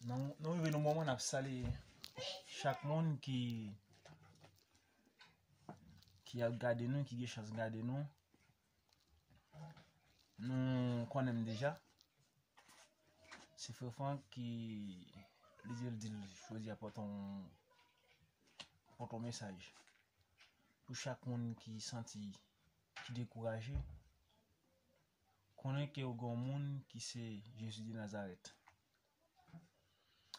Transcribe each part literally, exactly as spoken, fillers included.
Nou, nou rive nan moman n ap salye chak moun ki, ki ap gade nou, ki gen chans gade nou. Nou konnen m deja. Se Frè Frank ki li di l di l chwazi a pote yon, pote yon mesaj. Pou chak moun ki santi ki dekouraje, konnen ke w gen yon moun ki se Jezi de Nazarèt.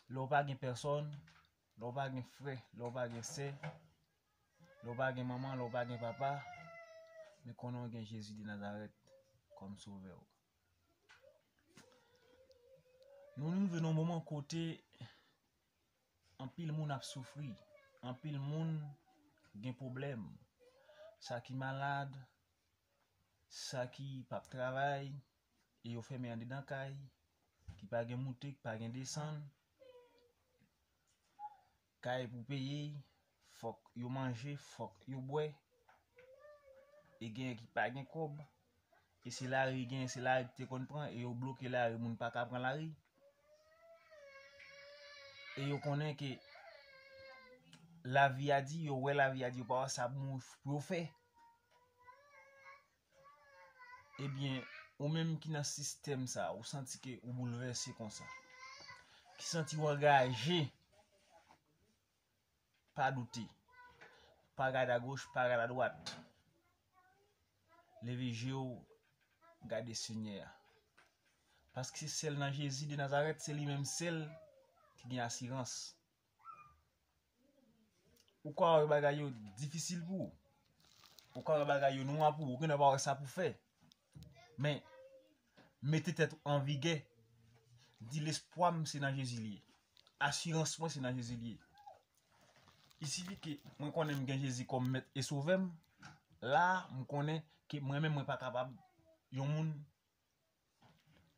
Lè w pa gen pèsòn, lè w pa gen frè, lè w pa gen sè, lè w pa gen manman, lè w pa gen papa, men konnen w gen Jezi de Nazarèt kòm sovè w. Nou rive nan yon moman kote anpil moun ap soufri, anpil moun gen pwoblèm. Sa ki malad, sa ki p ap travay, e yo fèmen andedan kay, ki pa gen moute, ki pa gen desann, kay pou peye, fòk yo manje, fòk yo bwè, e genyen ki pa gen kòb, e se lari, genyen se lari ki te konn pran, e yo bloke lari, moun pa ka pran lari. E yo konnen ke lavi a di, yo wè lavi a di, yo pa wè sa pou pou yo fè. Ebyen, ou menm ki nan sistèm sa, ou santi ke ou boulvèse konsa, ki santi w angaje, pa doute, pa gade agoch, pa gade adwat. Leve je w, gade Senyè a. Paske se sèl nan Jezi de Nazarèt, se li menm sèl ki gen asirans. Ou ka wè bagay yo difisil pou ou. Ou ka wè bagay yo nwa pou ou. Ou gendwa pa wè sa pou fè. Men, mete tèt ou an vigè. Di, lespwa m se nan Jezi li ye. Asirans mwen se nan Jezi li ye. Il sifi ke mwen konnen m gen Jezi kòm mèt e sovè m. La, m konnen ke mwen menm mwen pa kapab yon moun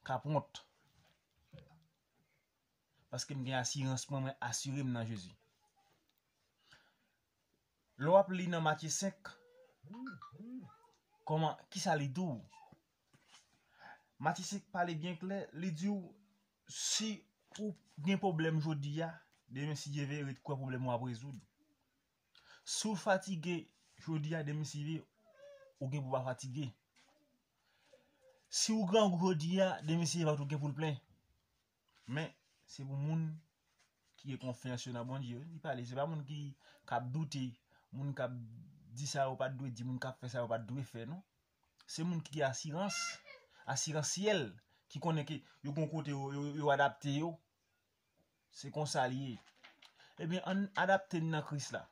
k ap wont. Paske m gen asirans mwen, mwen asire m nan Jezi. Lè w ap li nan Matye senk, kòman, kisa li di w? Matye senk pale byen klè, li di w, si ou gen pwoblèm jodi a, demen si Dye vle, ret kwè pwoblèm ou ap rezoud. Si w fatige jodi a, demen si Dye vle, ou gen pou pa fatige. Si w grangou jodi a, demen si Dye vle, ou gen pou l plen. Men, se pou moun ki gen konfyans yo nan Bondye, wi, li pale. Se pa moun ki, k ap doute, moun k ap di sa yo pa t dwe di, moun k ap fè sa yo pa t dwe fè, non. Se moun ki gen asirans, asiransyèl, ki konnen ke yo gon kote yo, yo, yo adapte yo. Se konsa l ye. Ebyen, ann adapte n nan Kris la.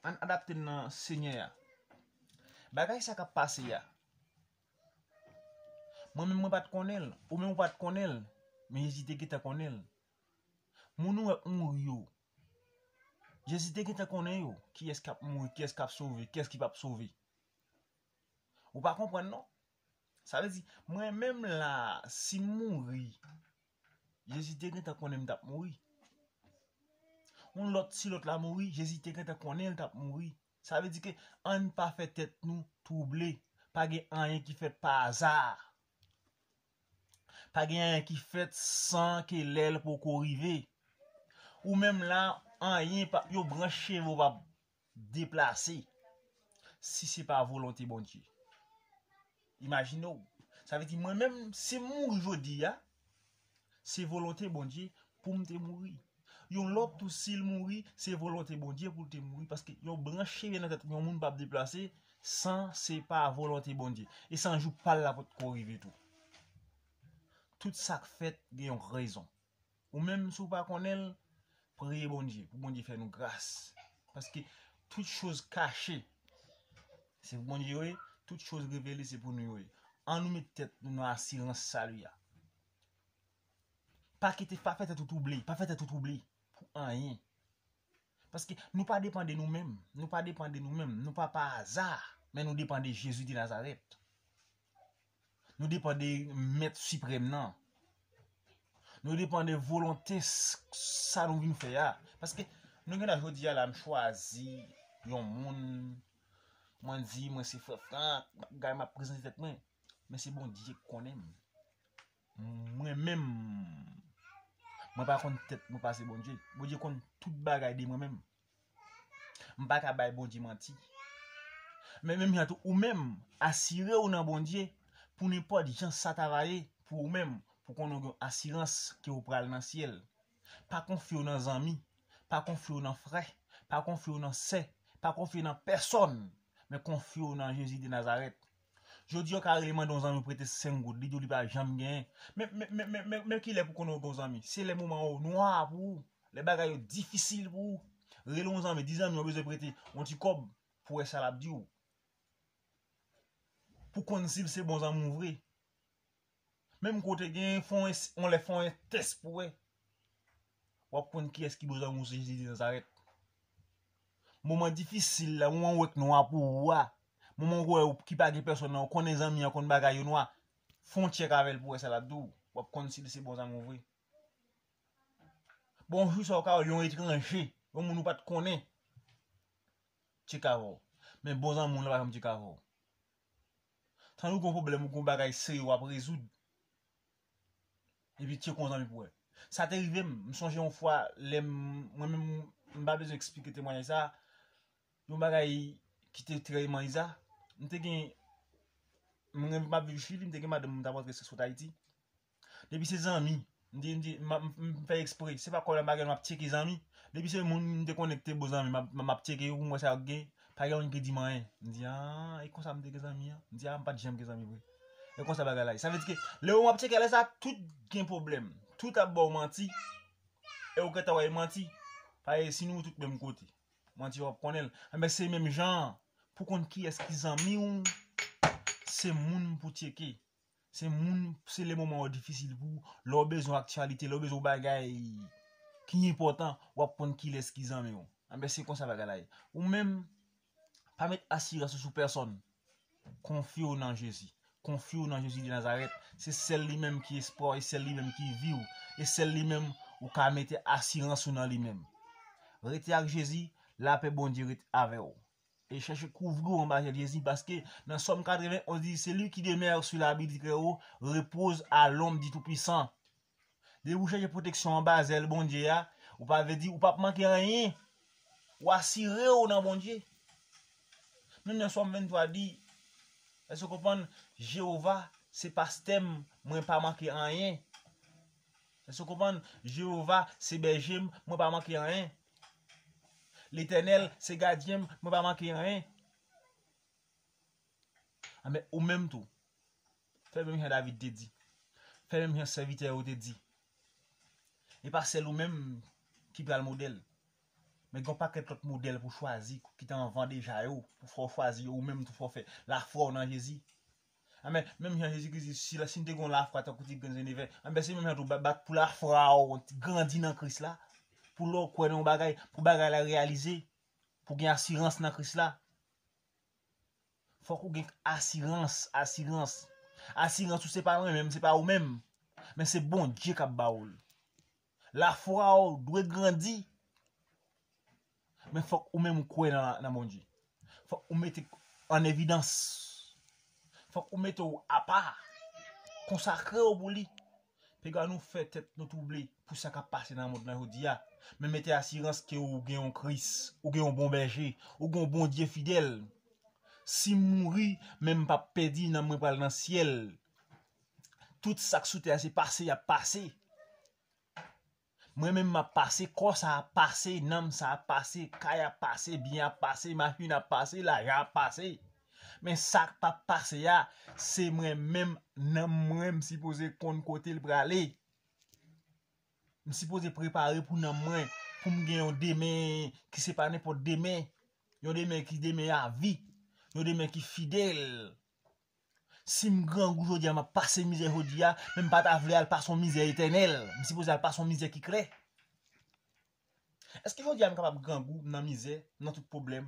Ann adapte n nan Senyè a. Bagay sa k ap pase a, mwen menm mwen pa t konnen l, ou menm ou pa t konnen l, men Jezi te gentan konnen l. Moun ou wè k mouri yo, Jezi te gentan konnen yo, kiyès k ap mouri, kiyès k ap sove, kiyès ki p ap sove. Ou pa konprann non. Sa vle di, mwen menm la, si m mouri, Jezi te gentan konnen m t ap mouri. Yon lòt, si lòt la mouri, Jezi te gentan konnen l t ap mouri. Sa vle di ke ann pa fè tèt nou twouble. Pa gen anyen ki fèt pa aza. Pa gen anyen ki fèt san ke lè l poko rive. Ou menm la, anyen pa, yon branch cheve w p ap deplase si se pa volonte Bondye. Imajine w. Sa vle di mwen menm, si m mouri jodi a, se volonte Bondye pou m te mouri. Yon lòt tou, si l mouri, se volonte Bondye pou l te mouri. Paske yon branch cheve nan tèt yon moun p ap deplase san se pa volonte Bondye. E san jou pa l la potko rive tou. Tout sa k fèt gen yon rezon. Ou menm, si w pa konnen l, priye Bondye, pou Bondye fè nou gras. Paske tout choz kache, se pou Bondye yo ye, tout choz revele, se pou nou yo ye. Ann nou met tèt nou nan asirans sali a. Pa kite, pa fè tèt ou twouble, pa fè tèt ou twouble pou anyen. Paske nou pa depann de nou menm, nou pa depann de nou menm, nou pa pa aza, men nou depann de Jezi de Nazarèt. Nou depann de Mèt Siprèm nan. Nou depann de volonte s-, sa nou vin fè a. Paske nou gen la jodi a la, m chwazi yon moun, mwen di, mwen se Frè Frank, bagay m ap prezante tèt mwen. Men se Bondye k konnen m. Mwen menm, Mwen pa konn tèt mwen pase Bondye. Bondye konn tout bagay de mwen menm. M pa ka bay Bondye manti. Men menm jan tou, ou menm, asire w nan Bondye pou nenpòt jan sa ta va ye pou ou menm, pou konnen w gen asirans ke w pral nan syèl. Pa konfye w nan zanmi, pa konfye w nan frè, pa konfye w nan sè, pa konfye w nan pèsòn, men konfye w nan Jezi de Nazarèt. Jodi a, w ka rele mande yon zanmi prete senk goud, li di w li pa janm genyen. Men, men, men, men, men, men kilè pou konnen w gen yon zanmi? Se lè moman yo nwa pou ou, lè bagay yo difisil pou ou. Rele yon zanmi, di zanmi w bezwen prete yon ti kòb pou wè sa l ap di w. Pou konn si l se bon zanmi w vre. Menm kote gen fon, on lè fon tès pou wè. W ap konn kiyès ki bon zanmi w se Jezi de Nazarèt. Moman difisil la, moman w wè k nwa pou ou a, moman w wè ki pa gen pèsòn nan, ou konnen zanmi an konn bagay yo nwa, fon tchèk avè l pou wè sa l ap di w. W ap konn si l se bon zanmi w vre. Bon, jou sa w ka wè yon etranje, yon moun ou pa t konnen. Tcheke avè w. Men bon zanmi w la pa janm tcheke avè w. Tann ou gen yon pwoblèm, ou gen yon bagay serye w ap rezoud. Epi tcheke yon zanmi pou wè. Sa te rive m, m sonje yon fwa, lè m, mwen menm, m pa bezwen eksplike temwayaj sa. Yon bagay ki te trè imanizan. M te gen, m, m ap viv Chili, m te gen madanm m t ap rantre sot Ayiti. Depi se zanmi, m di, m di, m, m, m fè ekspre. Se pa kòb la m pa gen, m ap tcheke zanmi. Depi se moun m te konnen ki te bon zanmi, m ap, m ap tcheke yo pou m wè sa yo gen. Pa gen moun ki di m anyen. M di, ah, e konsa m te gen zanmi an? M di, ah, m pa t janm gen zanmi vre. E konsa bagay la ye. Sa vle di ke lè w ap tcheke lè sa, tout gen pwoblèm. Tout ap ba w manti. E ou gentan wè e manti. Paske si nou tout menm kote, manti w ap konnen l. Enben, se menm jan an. Pou konn kiyès ki zanmi w, se moun pou tcheke. Se moun, se lè moman yo difisil pou ou, lè w bezwen aktyalite, lè w bezwen bagay ki enpòtan, w ap konn kilès ki zanmi w. Enben, se konsa bagay la ye. Ou menm, pa met asirans ou sou pèsòn. Konfye w nan Jezi. Konfye w nan Jezi de Nazarèt. Se sèl li menm ki espwa w, e sèl li menm ki vi w, e sèl li menm ou ka mete asirans ou nan li menm. Rete ak Jezi, lapè Bondye ret avè w. E chèche kouvri w anba zèl Jezi, paske nan Sòm katreven onz di, celui qui demeure sous l'abri du Très-Haut repose à l'ombre du Tout-Puissant. Depi ou chèche pwoteksyon anba zèl Bondye a, ou pa vle di, ou p ap manke anyen. Ou asire w nan Bondye. Menm jan Sòm venntwa di, èske w konprann? Jewova se pastè m, mwen pa manke anyen. Èske w konprann? Jewova se bèje m, mwen pa manke anyen. Letènèl se gadyen m, mwen pa manke anyen. Anben, ou menm tou, fè menm jan David te di. Fè menm jan sèvitè yo te di. E pa sèl ou menm ki pral modèl. Men gen yon pakèt lòt modèl pou chwazi, ki te anvan deja yo, pou fè w chwazi yo, ou menm tou fò fè lafwa w nan Jezi. Anben, menm jan Jezi Kris di, si, si n te gen yon lafwa tankou ti grenn senevè, anben, se menm jan tou, bat, bat pou lafwa w grandi nan Kris la, pou lè w kwè nan yon bagay, pou bagay la reyalize, pou gen asirans nan Kris la. Fòk ou gen asirans, asirans. Asirans ou se pa mwen menm, se pa ou menm. Men se Bondye k ap ba ou l. Lafwa w dwe grandi. Men fòk ou menm ou kwè nan, nan Bondye. Fòk ou mete an evidans. Fòk ou mete w apa. Konsakre w pou li. Piga nou fè tèt nou twouble pou sa k ap pase nan mond lan jodi a. Men mete asirans ke ou gen yon Kris, ou gen yon bon bèje, ou gen yon Bondye fidèl. Si m mouri, men m p ap pèdi, nanm mwen pral nan syèl. Tout sa k sou tè a se pase y ap pase. Mwen menm m ap pase, kò sa ap pase, nanm sa ap pase, kay ap pase, byen ap pase, machin ap pase, lajan ap pase. Men sa k p ap pase a, se mwen menm, nanm mwen, m sipoze konn kote l prale. M sipoze prepare pou nanm mwen, pou m gen yon demen ki se pa nenpòt demen. Yon demen ki demen avi. Yon demen ki fidèl. Si m grangou jodi a, m ap pase mizè jodi a, men m pa ta vle al pase yon mizè etènèl. M sipoze al pase yon mizè ki klè. Èske jodi a m kapab grangou, m nan mizè, m nan tout pwoblèm,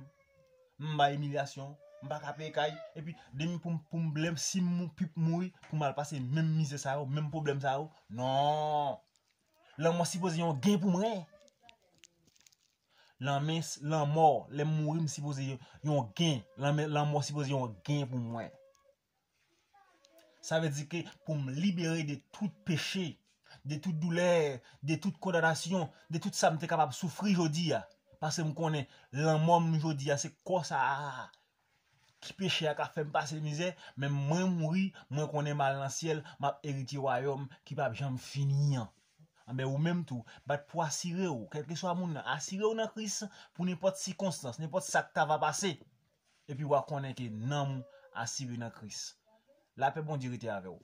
m anba imilyasyon, m pa ka peye kay, epi demen pou m, pou m blèm, si m mou-, pi mouri, pou m al pase menm mizè sa yo, menm pwoblèm sa yo? Non! Lanmò sipoze yon gen pou mwen. Lanmè, lanmò, lè m mouri, m sipoze yon, yon gen. Lanmè, lanmò sipoze yon gen pou mwen. Sa vle di ke pou m libere de tout peche, de tout doulè, de tout kondanasyon, de tout sa m te kapab soufri jodi a. Paske m konnen lanmò m jodi a, se kò sa a ki peche a ka fè m pase mizè, men mwen mouri, mwen konnen m al nan syèl, m ap eritye wayòm ki p ap janm fini an. Anben, ou menm tou, bat pou asire w, kèlkeswa moun nan, asire w nan Kris pou nenpòt sikonstans, nenpòt sa k ta va pase. Epi w a konnen ke nanm ou asire nan Kris. Lapè Bondye rete avè w.